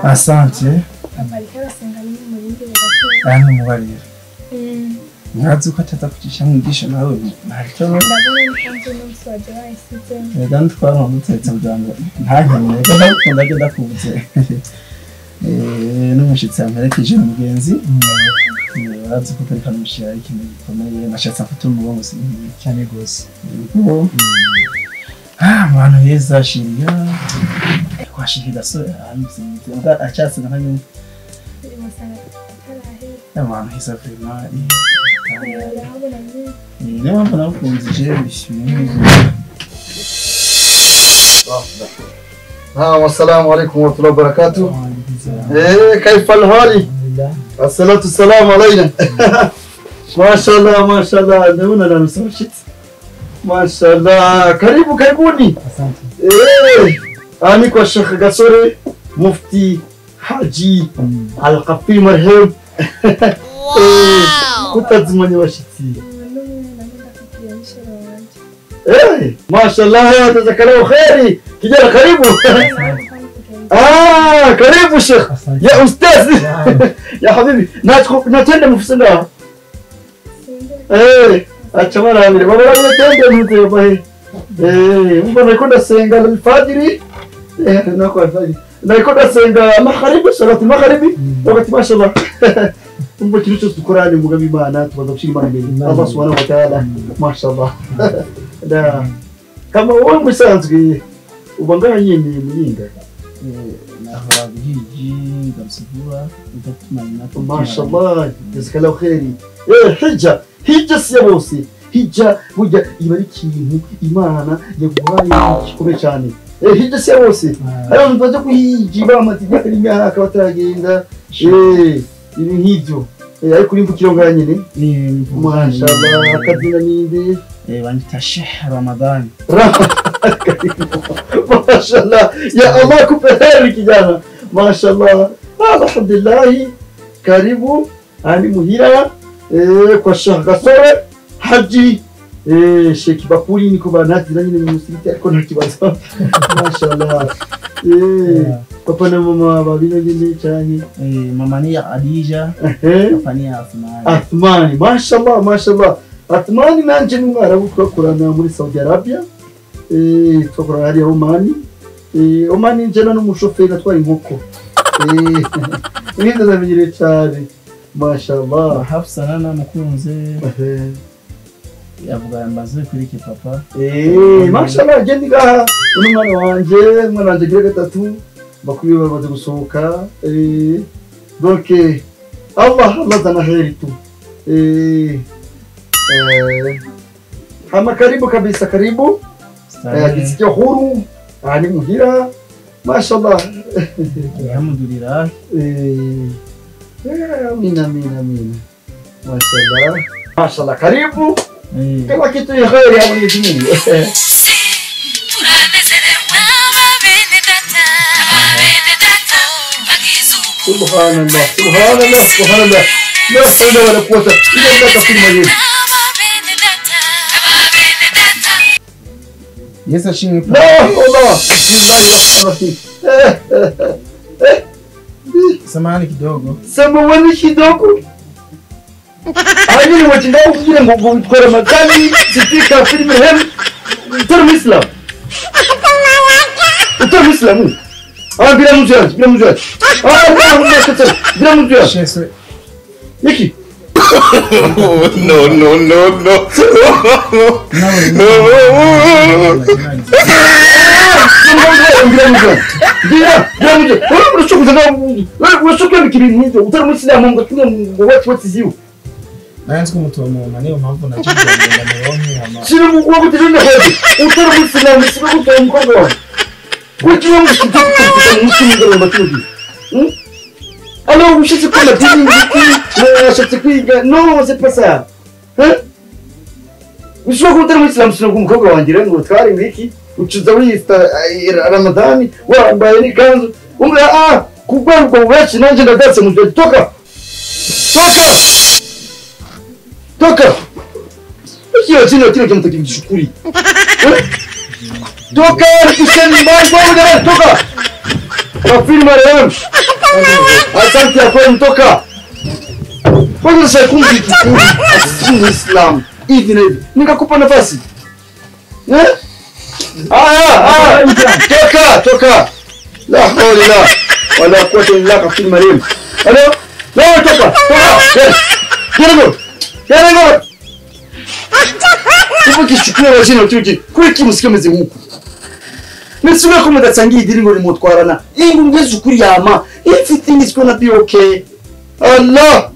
Asante. Papa ariko arasenga n'umurindire gato. Namwe mubarira. Ntazi ko ataza kucisha mwigisha nawe ntacyo. Ndabona n'ikanzu n'umunsi waje bayisizemo. Reka ntitwara mutetse kugira ngo ntankenere reka ndagukunda ryo ndakubuze. N'umushitsi yamperekeje mugenzi. Urazi ko kwerekana umushyitsi ari ikintu gikomeye nashatse mfate umugongo cyane rwose. Abantu heza shiriya kwashira gasore ahantu acyatse nka nyine. Abantu heza vraiment. Niyo mpamvu nagukunze jewe bishyuye. والسلام عليكم ورحمة الله وبركاته. إيه كيف الحال؟ الصلاة والسلام علينا. ما شاء الله ما شاء الله عندنا لا نسوشت. ما شاء الله karibu karibuni. إيه أنا kwa Sheikh Gasore Mufti Haji Al-Qafi marhum. Kutazimanye bashitsi. Eh, ما شاء الله جزاك الله خير. Kijana karibu. Karibu Sheikh. Ya ustaz. Ya habibi. Natenda mufisanga. Eh, acha mara mbere. Baba natenda mutse bahe. Eh, mbona nakonda senga alfajiri. Eh, nako alfajiri. Nakonda senga magharibi, salati magharibi. Wakati ما شاء الله. Umva ikintu cyose dukora ni umugambi Imana tubanza gushyira Imana imbere. Allah subhanahu wa ta'ala. Ma sha Allah. Da. Kama wowe musanzwe uba ngaha nyene muyinga. Nahora guhiji ngarutse vuba ndatumanya. Ma sha Allah. Jazakallahu khairi. Hijja, hijja si ya bose. Hijja burya iba ari ikintu Imana yaguhaye gikomeye cyane. Hijja si ya bose. Hari abantu baje kuhiji bamaze imyaka n'imyaka bataragenda. Ibi nk'ibyo. Ariko uri mvukiro ngaha nyene. Mashallah akazina ninde? Banyita Sheikh Ramadhan. Mashallah ya Allah kupe heri kijana. Mashallah. Alhamdulillah. Karibu ani muhira kwa Sheikh Gasore Haji Sheikh Bakuri niko banatira nyine mu musigiti ariko nta kibazo. Mashallah. Papa na mama babino nyine cyane. Mama ni Adija, papa ni Athmani. Athmani, mashallah, mashallah. Athmani nanje n'umwarabu twakorana muri Saudi Arabia. Twakorana hariya Omani. Omani nje n'umushoferi atwara inkoko. Ibintu ndamenyereye cyane. Mashallah. Hafsa na mukunze. Yavuga mbaze kuri ki papa. Mashallah genda ngaha. Uno mwana wanje gira gatatu. Bakwiye bamaze gusohoka. Donc Allah Allah zana heri tu. Hama karibu kabisa karibu. Jisikia huru ani muhira. Mashallah. Alhamdulillah. Amina amina amina. Mashallah. Mashallah karibu. Kila kitu ni kheri ya Mwenyezi Mungu. Subhanallah, subhanallah, subhanallah. La hawla wala quwwata illa billah fi majid. Yesu ashimwe. La Allah, bismillahirrahmanirrahim. Samahani kidogo. Samahani kidogo. Hanyuma watinda kugira ngo gutwara makali sitika filime hem utari Muislam. Utari Muislamu. Bila mujaz, bila mujaz. Bila mujaz. Niki. No, no, no, no. Nanzi kumutomoma niyo mpamvu nakigenda muronke ama. Sino gutirinde hebe. Utari Muislamu sino gutomukobwa wawe. Kuki mushitse mbatudi. Alors ushitse kwa dini washatse kwiga non c'est pas ça. Hein? Ushobora kuba utari Muislamu sino umukobwa wanjye ngo utware ngiki ucuza wiyita Ramadhani wambaye n'ikanzu umwe kubwo ubwo benshi nanjye ndagatse mu toka. Toka. Toka. Ukiyo chino chino kimtakishukuri. Toka kusema mbaya toka. Kafiri marehemu. Asante ya kweli toka. Kwanza sasa kumbi kikuri Islam. Hivi na hivi. Nikakupa nafasi. Eh? Ah. Toka. La hawla wala quwwata illa billah Mariam. Hello? No, toka. Toka. Gel. Ipo kishukuye wajina utuki. Kwiki musikemeze nkuko. Mitsube ko mudatsangiye idini ngo rimutwarana. Ingu ngeze ukuri yama. Everything is gonna be okay. Allah.